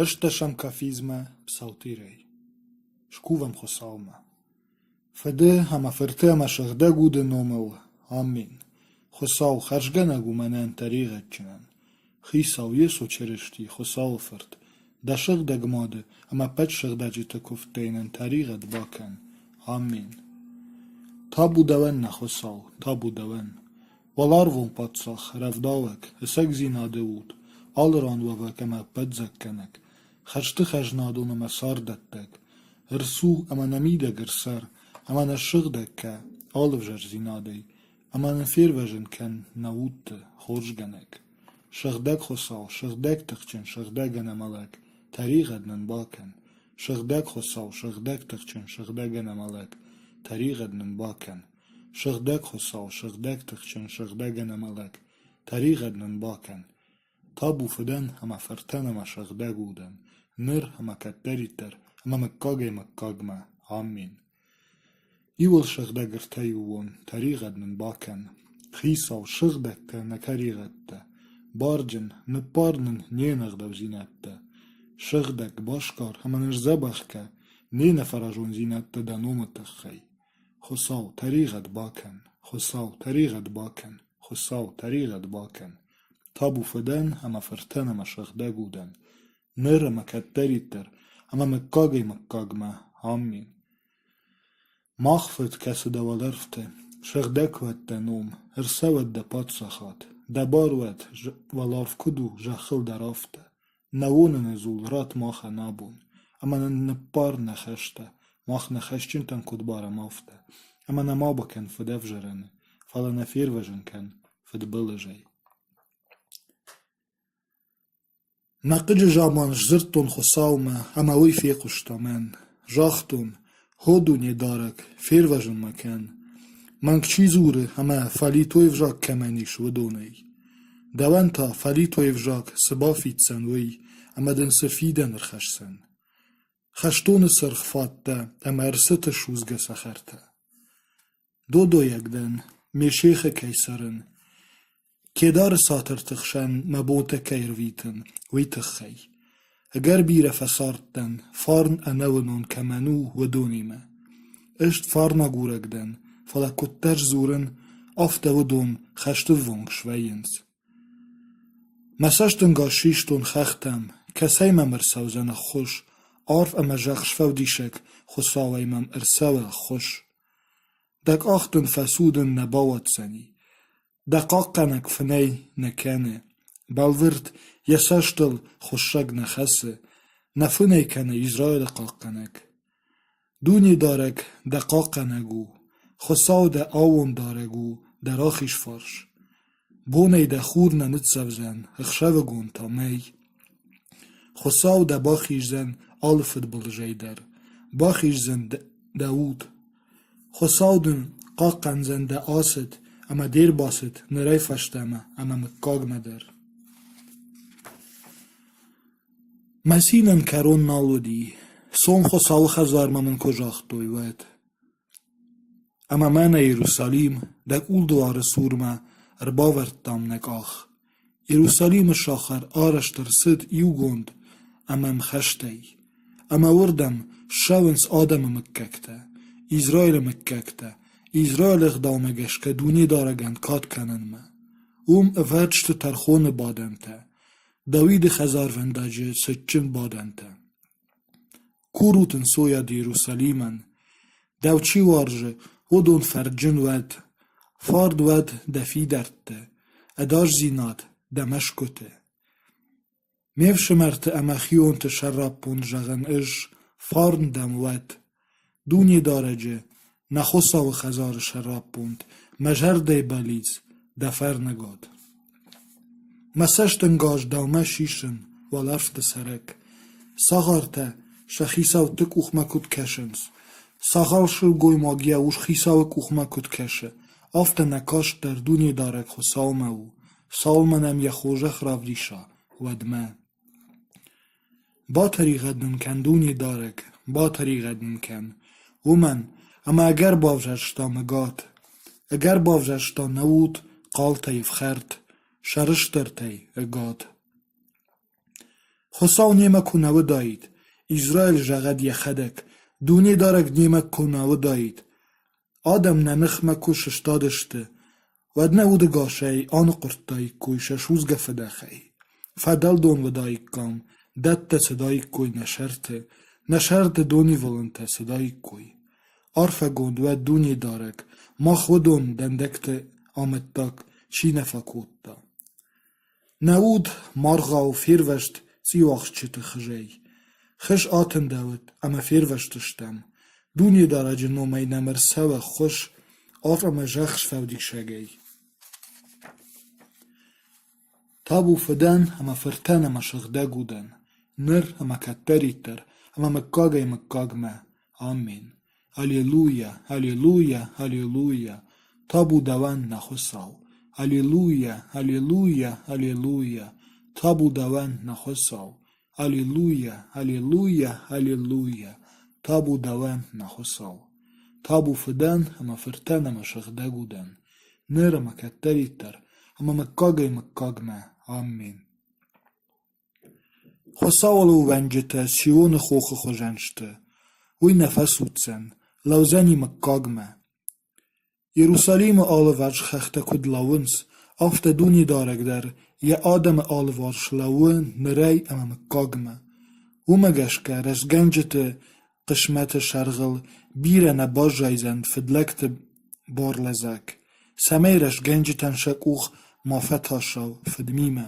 Ӕстдӕсӕм кафизмӕ Псалтирӕй. Скувӕм Хуыцаумӕ. Фыды ӕмӕ Фырты ӕмӕ Сыгъдӕг Уды номыл. Аммен. Хуыцау хӕрзгӕнӕг у мӕнӕн тӕригъӕдджынӕн. Хицау Йесо Чырысти, Хуыцауы Фырт, дӕ сыгъдӕг Мады ӕмӕ ӕппӕт сыгъдӕджыты куывдтӕй нын тӕригъӕд бакӕн. Аммен. Табу дӕуӕн, нӕ Хуыцау, табу дӕуӕн. Уӕларвон паддзах, рӕвдауӕг, ӕцӕгдзинады уд, алы ран уӕвӕг ӕмӕ ӕппӕтдзаггӕнӕг, хӕсты хӕзнадон ӕмӕ царддӕттӕг, ӕрцу ӕмӕ нӕ мидӕг ӕрцӕр, ӕмӕ нӕ ссыгъдӕг кӕ алы ӕвзӕрдзинадӕй, ӕмӕ нын фервӕзын кӕн нӕ удты, хорзгӕнӕг. Сыгъдӕг Хуыцау, сыгъдӕг тыхджын, сыгъдӕг ӕнӕмӕлӕг, тӕригъӕд нын бакӕн. Сыгъдӕг Хуыцау, сыгъдӕг тыхджын, сыгъдӕг ӕнӕмӕлӕг, тӕригъӕд нын бакӕн. Сыгъдӕг Хуыцау, сыгъдӕг тыхджын, сыгъдӕг ӕнӕмӕлӕг, тӕригъӕд нын бакӕн. Табу Фыдӕн ӕмӕ Фыртӕн ӕмӕ Сыгъдӕг Удӕн, ныр ӕмӕ кӕддӕриддӕр ӕмӕ мыггагӕй-мыггагмӕ. Аммен. Иуыл сыгъдӕг ӕртӕиууон, тӕригъӕд нын бакӕн. Хицау, сыгъдӕг кӕн нӕ тӕригъӕдтӕ, барджын, ныппар нын не нӕгъдаудзинӕдтӕ. Сыгъдӕг, басгар ӕмӕ нын сдзӕбӕх кӕ не нӕфӕразондзинӕдтӕ дӕ номы тыххӕй. Хуыцау, тӕригъӕд бакӕн, Хуыцау, тӕригъӕд бакӕн, Хуыцау, тӕригъӕд бакӕн. Табу Фыдӕн ӕмӕ Фыртӕн ӕмӕ Сыгъдӕг Удӕн, ныр ӕмӕ кӕддӕриддӕр, ӕмӕ мыггагӕй-мыггагмӕ. Аммен. Мах Фыд, кӕцы дӕ уӕлӕрвты, сыгъдӕг уӕд дӕ ном, ӕрцӕуӕд дӕ паддзахад, дӕ бар уӕд, уӕларв куыд у, зӕххыл дӕр афтӕ. Нӕ уоныны дзул ратт махӕн абон, ӕмӕ нын ныппар нӕ хӕстӕ, мах нӕ хӕсджынтӕн куыд барӕм, афтӕ, ӕмӕ нӕ ма бакӕн фыдӕвзарӕны, фӕлӕ нӕ фервӕзын кӕн фыдбылызӕй. Мӕ хъыджы заман сдзырдтон Хуыцаумӕ, ӕмӕ уый фехъуыста мӕн. Загътон: О Дунедарӕг, фервӕзын мӕ кӕн, мӕнг чи дзуры ӕмӕ фӕлитой ӕвзаг кӕмӕн ис, уыдонӕй. Дӕуӕн та фӕлитой ӕвзаг цы бафиддзӕн, уый, ӕмӕ дын цы фидӕн ӕрхӕсдзӕн? Хӕстоны цыргъ фаттӕ ӕмӕ ӕрсыты судзгӕ цӕхӕртӕ. Додойаг дӕн, Мешехы кӕй цӕрын, Кедары цатырты хсӕн мӕ бонтӕ кӕй ӕрвитын, уый тыххӕй. Ӕгӕр бирӕ фӕцардтӕн, фарн ӕнӕуынон кӕмӕн у, уыдонимӕ. Ӕз фарнагурӕг дӕн, фӕлӕ куыддӕр сдзурын, афтӕ уыдон хӕсты ввонг свӕййынц. Мӕ цӕстӕнгас систон хӕхтӕм, кӕцӕй мӕм ӕрцӕудзӕн ӕххуыс, арв ӕмӕ зӕхх сфӕлдисӕг Хуыцауӕй мӕм ӕрцӕуы ӕххуыс. Дӕ къах дын фӕцудын нӕ бауадздзӕни, дӕ хъахъхъӕнӕг фынӕй нӕ кӕны, бӕлвырд, йӕ цӕстыл хуыссӕг нӕ хӕцы, нӕ фынӕй кӕны Израилы хъахъхъӕнӕг. Дунедарӕг дӕ хъахъхъӕнӕг у, Хуыцау дӕ аууондарӕг у дӕ рахиз фарс. Бонӕй дӕ хур нӕ ныццӕвдзӕн, ӕхсӕвыгон та мӕй. Хуыцау дӕ бахиздзӕн алы фыдбылызӕй дӕр, бахиздзӕн дӕ уд. Хуыцау дын хъахъхъӕндзӕн дӕ ацыд ӕмӕ де рбацыд нырӕй фӕстӕмӕ ӕмӕ мыггагмӕ дӕр. Мӕ цинӕн кӕрон нал уыди, цом Хуыцауы хӕдзармӕ мын куы загътой, уӕд. Ӕмӕ мӕнӕ Иерусалим, дӕ къулдуары цурмӕ ӕрбавӕрдтам нӕ къах. Иерусалимы сахар арӕзт ӕрцыд иугонд ӕмӕ ӕмхӕстӕй, ӕмӕ уырдӕм ссӕуынц адӕмы мыггӕгтӕ, Израилы мыггӕгтӕ, Израилы ӕгъдаумӕ гӕсгӕ Дунедарӕгӕн кад кӕнынмӕ. Уым ӕвӕрд сты тӕрхоны бадӕнтӕ, Давиды хӕдзарвӕндаджы цытджын бадӕнтӕ. Курут ӕнцойад Иерусалимӕн, дӕу чи уарзы, уыдон фӕрнджын уӕд, фарн уӕд дӕ фидӕртты, ӕдасдзинад дӕ мӕсгуыты. Ме фсымӕрты ӕмӕ хионты сӕраппонд зӕгъын ӕз, фарн дӕм уӕд. Дунедарӕджы, нӕ Хуыцауы хӕдзары сӕраппонд, мӕ зӕрдӕйы бӕллиц, дӕ фӕрныгад. Мӕ цӕстӕнгас дӕумӕ сисын, уӕлӕрвты цӕрӕг. Цагъартӕ сӕ хицӕутты къухмӕ куыд кӕсынц, цагъар сылгоймаг йӕ ус хицауы къухмӕ куыд кӕсы, афтӕ нӕ каст дӕр Дунедарӕг Хуыцаумӕ у, цалынмӕ нӕм йӕ хорзӕх равдиса, уӕдмӕ. Батӕригъӕд нын кӕн, Дунедарӕг, батӕригъӕд нын кӕн, уымӕн ӕмӕ ӕгӕр бавзӕрста мыгат, ӕгӕр бавзӕрста нӕ уд хъалтӕй ӕфхӕрд, сӕрыстыртӕй ӕгад. Хуыцау немӕ куы нӕ уыдаид, Израиль зӕгъӕд йӕхӕдӕг, Дунедарӕг немӕ куы нӕ уыдаид, адӕм нӕ ныхмӕ куы сыстадысты, уӕд нӕ удӕгасӕй аныхъуырдтаиккой сӕ судзгӕ фыдӕхӕй. Фӕдӕлдон уыдаиккам, дӕттӕ цыдаиккой нӕ сӕрты, нӕ сӕрты донивылӕнтӕ цыдаиккой. Арфӕгонд уӕд Дунедарӕг, мах уыдон дӕндӕгты амӕттаг чи нӕ фӕкодта. Нӕ уд маргъау фервӕзт цъиуахсджыты хызӕй. Хыз атындӕуыд ӕмӕ фервӕзтыстӕм. Дунедарӕджы номӕй нӕм ӕрцӕуы ӕххуыс арв ӕмӕ зӕхх сфӕлдисӕгӕй. Табу Фыдӕн ӕмӕ Фыртӕн ӕмӕ Сыгъдӕг Удӕн, ныр ӕмӕ кӕддӕриддӕр ӕмӕ мыггагӕй мыггагмӕ. Аммен. Аллилуйя, аллилуйя, аллилуйя! Табу дӕуӕн, нӕ Хуыцау! Аллилуйя, аллилуйя, аллилуйя! Табу дӕуӕн, нӕ Хуыцау! Аллилуйя, аллилуйя, аллилуйя! Табу дӕуӕн, нӕ Хуыцау! Табу Фыдӕн ӕмӕ Фыртӕн ӕмӕ Сыгъдӕг Удӕн, ныр ӕмӕ кӕддӕриддӕр, ӕмӕ мыггагӕй мыггагмӕ. Аммен. Хуыцауыл ӕууӕнджытӕ Сионы хохы хуызӕн сты. Уый нӕ фӕцуддзӕн, лӕудзӕни мыггагмӕ. Иерусалимы алыварс хӕхтӕ куыд лӕууынц, афтӕ Дунедарӕг дӕр йӕ адӕмы алыварс лӕууы нырӕй ӕмӕ мыггагмӕ. Уымӕ гӕсгӕ рӕстгӕнджыты хъысмӕты сӕргъыл бирӕ нӕ баззайдзӕн фыдлӕгты барлӕдзӕг, цӕмӕй рӕстгӕнджытӕн сӕ къух ма фӕтаса фыдмимӕ.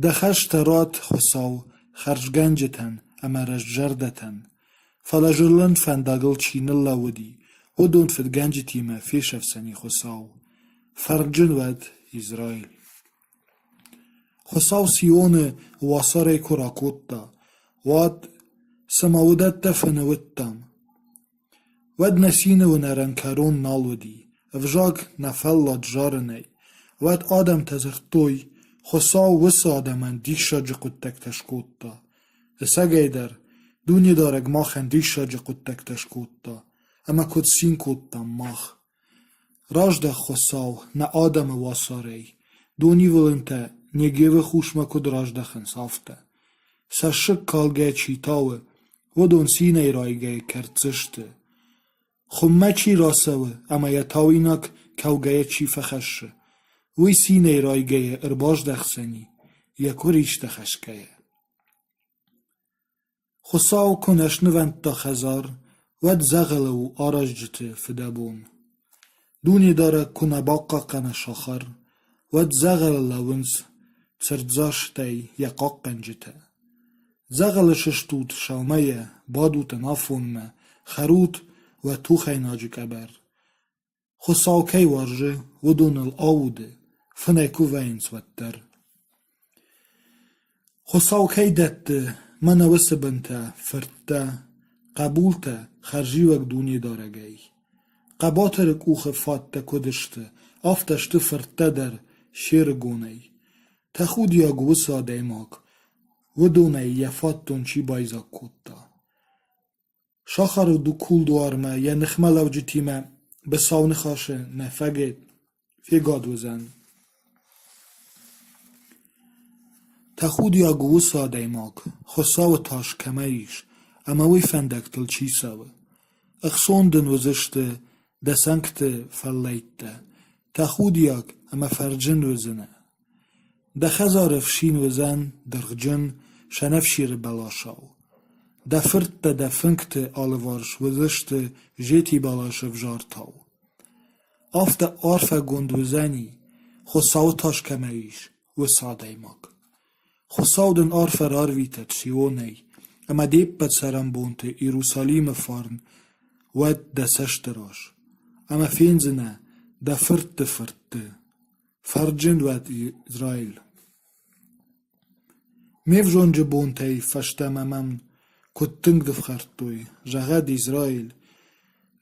Дӕ хӕстӕ ратт, Хуыцау, хӕрзгӕнджытӕн ӕмӕ рӕстзӕрдӕтӕн, фӕлӕ зылын фӕндагыл чи ныллӕууыди, уыдон фыдгӕнджытимӕ фесӕфдзӕни Хуыцау. Фӕрнджын уӕд Израиль. Хуыцау Сионы уацарӕй куы ракодта, уӕд цыма уыдӕттӕ фыны уыдтам. Уӕд нӕ цины уынӕрӕн кӕрон нал уыди, ӕвзаг нӕ фӕллад зарынӕй. Уӕд адӕмтӕ дзырдтой, Хуыцау уыцы адӕмӕн диссаджы хъуыддӕгтӕ скодта. Ӕцӕгӕйдӕр, Дунедарӕг махӕн диссаджы хъуыддӕгтӕ скодта, ӕмӕ куыд цин кодтам мах. Раздӕх, Хуыцау, нӕ адӕмы уацарӕй, донивылӕнтӕ Негевы хусмӕ куыд раздӕхынц, афтӕ. Цӕссыг калгӕ чи тауы, уыдон цинӕй райгӕ кӕрддзысты. Хуыммӕ чи рацӕуы ӕмӕ йӕ тауинаг кӕугӕйӕ чи фӕхӕссы, уый цинӕй райгӕйӕ ӕрбаздӕхдзӕни, йӕ куыристӕ хӕсгӕйӕ. Хуыцау куы нӕ снывӕндта хӕдзар, уӕд дзӕгъӕлы у аразджыты фыдӕбон. Дунедарӕг куы нӕ бахъахъхъӕна сахар, уӕд дзӕгъӕлы лӕууынц цырддзастӕй йӕ хъахъхъӕнджытӕ. Дзӕгъӕлы сыстут сӕумӕйӕ, бадут ӕнафонмӕ, хӕрут уӕ тухӕйнаджы къӕбӕр. Хуыцау кӕй уарзы, уыдоныл ауды, фынӕй куы вӕййынц, уӕддӕр. Хуыцау кӕй дӕтты, мӕнӕ уыцы бынтӕ, фырттӕ, хъӕбултӕ хӕрзиуӕг Дунедарӕгӕй. Хъӕбатыры къухы фаттӕ куыд сты, афтӕ сты фырттӕ дӕр се рыгонӕй. Тӕхудиаг у уыцы адӕймаг, уыдонӕй йӕ фатдон чи байдзаг кодта. Сахары кулдуармӕ йӕ ныхмӕлӕуджытимӕ быцӕу ныхасы нӕ фегад уыдзӕн. Тӕхудиаг у уыцы адӕймаг, Хуыцауы тас кӕмӕ ис ӕмӕ уый фӕндӕгтыл чи цӕуы. Ӕхцон дын уыдзысты дӕ цӕнгты фӕллӕйттӕ, тӕхудиаг ӕмӕ фӕрджын уыдзынӕ. Дӕ хӕдзары ӕфсин уыдзӕн дыргъджын сӕнӕфсиры бӕласау. Дӕ фырттӕ дӕ фынгты алыварс уыдзысты зети бӕласы ӕвзартау. Афтӕ арфӕгонд уыдзӕни, Хуыцауы тас кӕмӕ ис, уыцы адӕймаг. Хуыцау дын арфӕ рарвитӕд Сионӕй, ӕмӕ де ппӕт цӕрӕнбонты Иерусалимы фарн уӕд дӕ цӕсты раз, ӕмӕ фендзынӕ дӕ фыртты фыртты. Фӕрнджын уӕд Израиль! Ме взонджы бонтӕй фӕстӕмӕ мӕн куыд тынг ӕфхӕрдтой, зӕгъӕд Израиль.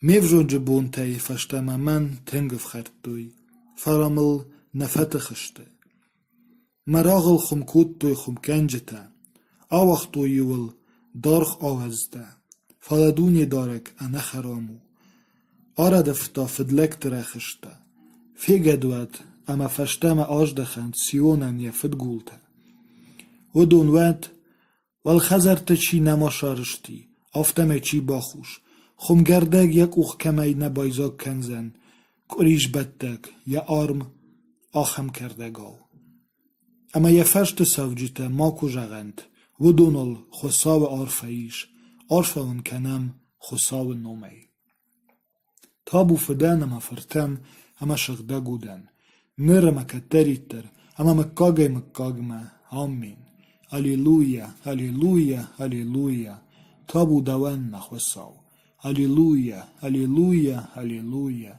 Ме взонджы бонтӕй фӕстӕмӕ мӕн тынг ӕфхӕрдтой, фӕлӕ мыл нӕ фӕтых сты. Мӕ рагъыл хуым кодтой хуымкӕнджытӕ, ауагътой-иу ыл даргъ ауӕдзтӕ, фӕлӕ Дунедарӕг ӕнӕхӕрам у. Арӕдывта фыдлӕгты рӕхыстӕ, фегад уӕд ӕмӕ фӕстӕмӕ аздӕхӕнт Сионӕн йӕ фыдгултӕ. Уыдон уӕд, уӕлхӕдзӕртты чи нӕма сарӕзти, афтӕмӕй чи бахус, хуымгӕрдӕг йӕ къух кӕмӕй нӕ байдзаг кӕндзӕн, къуырисбӕттӕг йӕ арм ахӕм кӕрдӕгау. Ӕмӕ йӕ фӕрсты цӕвджытӕ макуы зӕгъӕнт, уыдоныл Хуыцауы арфӕ ис, арфӕ уын кӕнӕм Хуыцауы номӕй. Табу Фыдӕн ӕмӕ Фыртӕн ӕмӕ Сыгъдӕг Удӕн, ныр ӕмӕ кӕддӕриддӕр ӕмӕ мыггагӕй-мыггагмӕ. Аммен. Аллилуйя, аллилуйя, аллилуйя! Табу дӕуӕн, нӕ Хуыцау! Аллилуйя, аллилуйя, аллилуйя!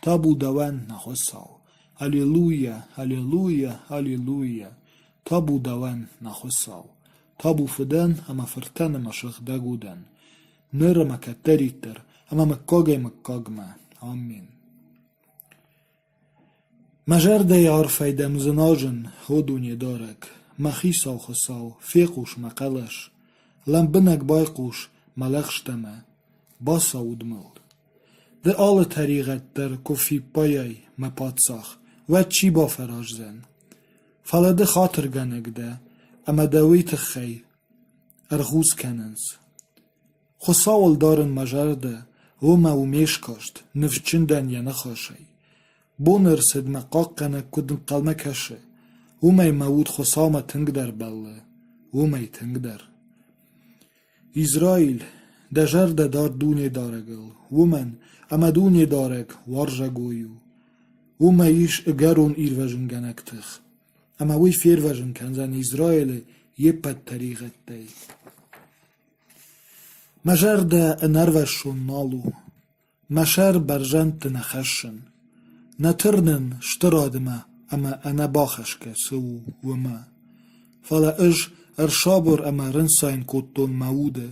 Табу дӕуӕн, нӕ Хуыцау! Аллилуйя, аллилуйя, аллилуйя! Табу дӕуӕн, нӕ Хуыцау! Табу Фыдӕн ӕмӕ Фыртӕн ӕмӕ Сыгъдӕг Удӕн, ныр ӕмӕ кӕддӕриддӕр ӕмӕ мыггагӕй-мыггагмӕ. Аммен. Мӕ зӕрдӕйы арфӕй дӕм дзыназын, о Дунедарӕг, мӕ Хицау Хуыцау, фехъус мӕ хъӕлӕс, лӕмбынӕг байхъус мӕ лӕгъстӕмӕ, бацауд мыл. Ды алы тӕригъӕд дӕр куы фиппайай, мӕ паддзах, уӕд чи бафӕраздзӕн? Фӕлӕ ды хатыргӕнӕг дӕ, ӕмӕ дӕ уый тыххӕй ӕргъуц кӕнынц. Хуыцауыл дарын мӕ зӕрдӕ, уымӕ у ме скаст, ныфсджын дӕн йӕ ныхасӕй. Боны ӕрцыдмӕ хъахъхъӕнӕг куыд ӕнхъӕлмӕ кӕсы, уымӕй мӕ уд Хуыцаумӕ тынгдӕр бӕллы, уымӕй тынгдӕр. Израиль, дӕ зӕрдӕ дар Дунедарӕгыл, уымӕн ӕмӕ Дунедарӕг уарзӕгой у. Уымӕ ис ӕгӕрон ирвӕзынгӕнӕг тых. Ӕмӕ уый фервӕзын кӕндзӕн Израилы йе ппӕт тӕригъӕдтӕй. Мӕ зӕрдӕ ӕнӕрвӕссон нал у, мӕ сӕр бӕрзӕндты нӕ хӕссын. Нӕ тырнын стырадмӕ ӕмӕ ӕнӕбахӕсгӕ цы у, уымӕ. Фӕлӕ ӕз ӕрсабыр ӕмӕ рынцайын кодтон мӕ уды,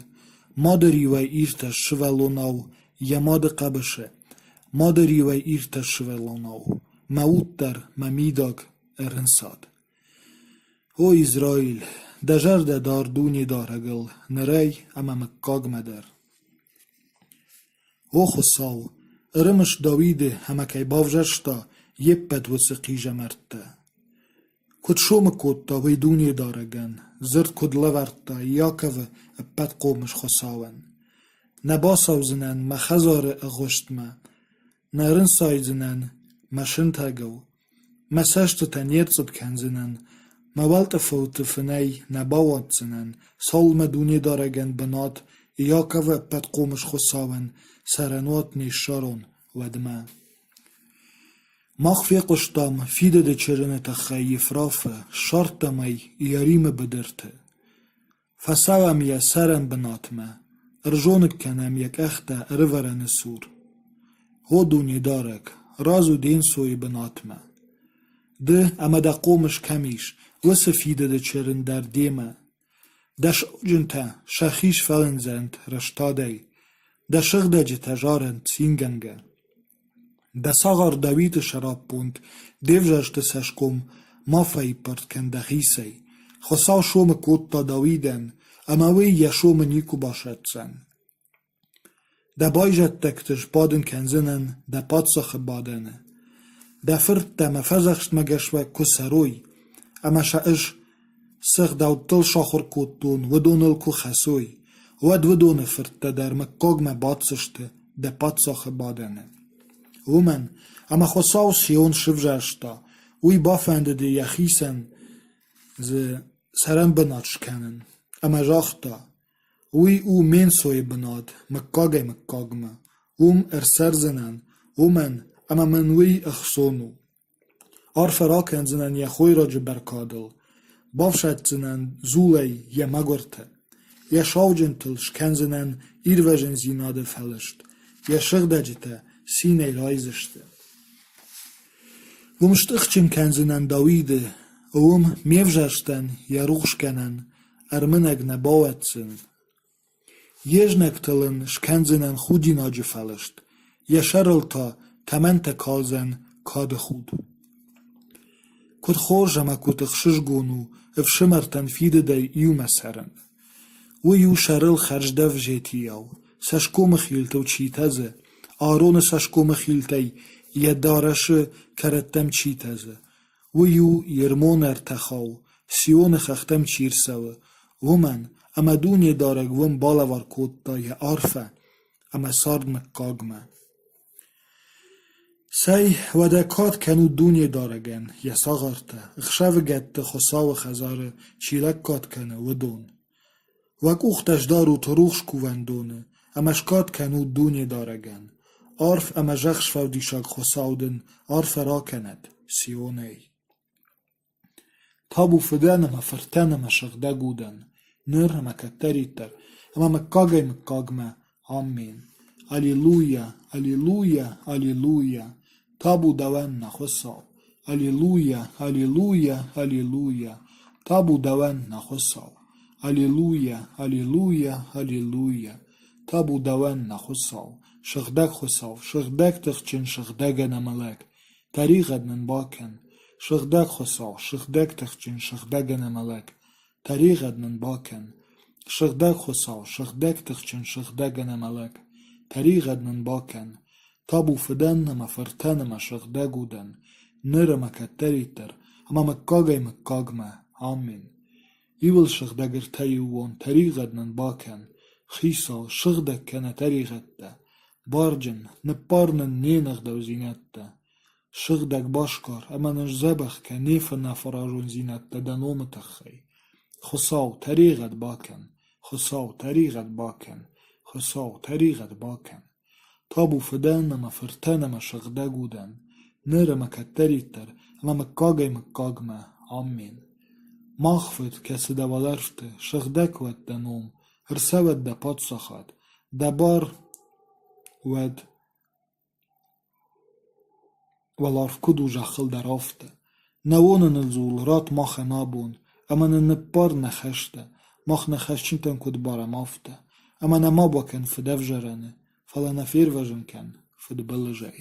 мады риуӕй иртӕст сывӕллонау йӕ мады хъӕбысы, мады риуӕй иртӕст сывӕллонау, мӕ уд дӕр мӕ мидӕг ӕрынцад. О Израиль, дӕ зӕрдӕ дар Дунедарӕгыл нырӕй ӕмӕ мыггагмӕ дӕр. О Хуыцау, ӕрымыс Давиды ӕмӕ кӕй бавзӕрста йе ппӕт уыцы хъизӕмӕрттӕ. Куыд сомы кодта уый Дунедарӕгӕн, дзырд куыд лӕвӕрдта Иаковы ӕппӕтхъомыс Хуыцауӕн. Нӕ бацӕудзынӕн мӕ хӕдзары агъуыстмӕ, нӕ ӕрынцайдзынӕн мӕ сынтӕгыл, Мӕ цӕстытӕ не рцъыд кӕндзынӕн, мӕ уӕлтъыфылты фынӕй нӕ бауадздзынӕн, цалынмӕ Дунедарӕгӕн бынат, Иаковы ӕппӕтхъомыс Хуыцауӕн цӕрӕнуат не ссарон, уӕдмӕ. Мах фехъуыстам фидыды чырыны тыххӕй Ефрафы, ссардтам ӕй Иаримы быдырты. Фӕцӕуӕм йӕ цӕрӕн бынатмӕ, ӕрзоныг кӕнӕм йӕ къӕхтӕ ӕрывӕрӕны цур. О Дунедарӕг, рацу де нцойы бынатмӕ. Ды ӕмӕ дӕ хъомыс кӕм ис, уыцы фидыды чырын дӕр демӕ. Дӕ сауджынтӕ сӕхи сфӕлындзӕнт рӕстадӕй, дӕ сыгъдӕджытӕ зарӕнт цингӕнгӕ. Дӕ цагъар Давиды сӕраппонд де взӕрсты цӕсгом ма фӕиппӕрд кӕн дӕхицӕй. Хуыцау сомы кодта Давидӕн, ӕмӕ уый йӕ сомы никуы басӕтдзӕн. Дӕ байзӕддӕгты сбадын кӕндзынӕн дӕ паддзахы бадӕны. Дӕ фырттӕ мӕ фӕдзӕхстмӕ гӕсгӕ куы цӕрой, ӕмӕ сӕ ӕз цы гъдӕуттыл сахуыр кодтон, уыдоныл куы хӕцой, уӕд уыдоны фырттӕ дӕр мыггагмӕ баддзысты дӕ паддзахы бадӕны. Уымӕн ӕмӕ Хуыцау Сион сывзӕрста, уый бафӕндыди йӕхицӕн дзы цӕрӕнбынат скӕнын, ӕмӕ загъта: Уый у ме нцойы бынат мыггагӕй-мыггагмӕ, уым ӕрцӕрдзынӕн, уымӕн ӕмӕ мын уый ӕхцон у. Арфӕ ракӕндзынӕн йӕ хойраджы бӕркадыл, бафсаддзынӕн дзулӕй йӕ мӕгуырты, йӕ сауджынтыл скӕндзынӕн ирвӕзындзинады фӕлыст, йӕ сыгъдӕджытӕ цинӕй райдзысты. Уым стыхджын кӕндзынӕн Давиды, уым ме взӕрстӕн йӕ рухсгӕнӕн ӕрмынӕг нӕ бауадздзӕн. Йе знӕгтыл ын скӕндзынӕн худинаджы фӕлыст, йӕ сӕрыл та тӕмӕнтӕ калдзӕн кады худ. Куыд хорз ӕмӕ куыд ӕхсызгон у ӕфсымӕртӕн фидыдӕй иумӕ цӕрын. Уый у сӕрыл хӕрздӕф зетийау, цӕсгомы хилтыл чи тӕдзы, Аароны цӕсгомы хилтӕй йӕ дарӕсы кӕрӕттӕм чи тӕдзы. Уый у Ермоны ӕртӕхау. Сионы хӕхтӕм чи рцӕуы, уымӕн, ӕмӕ Дунедарӕг уым балӕвар кодта йӕ арфӕ ӕмӕ цард мыггагмӕ. Цӕй, уӕдӕ кад кӕнут Дунедарӕгӕн йӕ цагъартӕ, ӕхсӕвыгӕтты Хуыцауы хӕдзары чи лӕггад кӕны, уыдон. Уӕ къухтӕ сдарут рухс кувӕндоны ӕмӕ скад кӕнут Дунедарӕгӕн. Арф ӕмӕ зӕхх сфӕлдисӕг Хуыцау дын арфӕ ракӕнӕд Сионӕй. Табу Фыдӕн ӕмӕ Фыртӕн ӕмӕ Сыгъдӕг Удӕн, ныр ӕмӕ кӕддӕриддӕр, ӕмӕ мыггагӕй-мыггагмӕ. Аммен. Аллилуйа, аллилуйа, аллилуйа! Табу дӕуӕн, нӕ Хуыцау! Аллилуйа, аллилуйа, аллилуйа! Табу дӕуӕн, нӕ Хуыцау! Аллилуйа, аллилуйа, аллилуйа! Табу дӕуӕн, нӕ Хуыцау! Сыгъдӕг Хуыцау, сыгъдӕг тыхджын, сыгъдӕг ӕнӕмӕлӕг! Тӕригъӕд нын бакӕн, Сыгъдӕг Хуыцау, сыгъдӕг тыхджын, сыгъдӕг ӕнӕмӕлӕг! Тӕригъӕд нын бакӕн, Сыгъдӕг Хуыцау, сыгъдӕг тыхджын, сыгъдӕг ӕнӕмӕлӕг! Тӕригъӕд нын бакӕн, Табу Фыдӕн ӕмӕ Фыртӕн ӕмӕ Сыгъдӕг Удӕн, ныр ӕмӕ кӕддӕриддӕр, ӕмӕ мыггагӕй-мыггагмӕ. Аммен. Иуыл сыгъдӕг ӕртӕиууон тӕригъӕд нын бакӕн, Хицау, сыгъдӕг кӕнӕ тӕригъӕдтӕ, барджын, ныппар нын не нӕгъдаудзинӕдтӕ, сыгъдӕг басгар ӕмӕ нын сдзӕбӕх кӕн не фӕнӕфӕразондзинӕдтӕ дӕ номы тыххӕй. Хуыцау, тӕригъӕд бакӕн, Хуыцау, тӕригъӕд бакӕн, Хуыцау, тӕригъӕд бакӕн. Табу Фыдӕн ӕмӕ Фыртӕн ӕмӕ Сыгъдӕг Удӕн, ныр ӕмӕ кӕддӕриддӕр, ӕмӕ мыггагӕй-мыггагмӕ. Аммен. Мах Фыд, кӕцы дӕ уӕлӕрвты, сыгъдӕг уӕд дӕ ном, ӕрцӕуӕд дӕ паддзахад, дӕ бар уӕд уӕларв куыд у зӕххыл дӕр афтӕ. Нӕ уоны ныл дзул ратт махӕн абон, ӕмӕ нын ныппар нӕ хӕстӕ, мах нӕ хӕсджынтӕн куыд барӕм, афтӕ. Ӕмӕ нӕ ма бакӕн фыдӕвзарӕны, фӕлӕ нӕ фервӕзын кӕн фыдбылызӕй.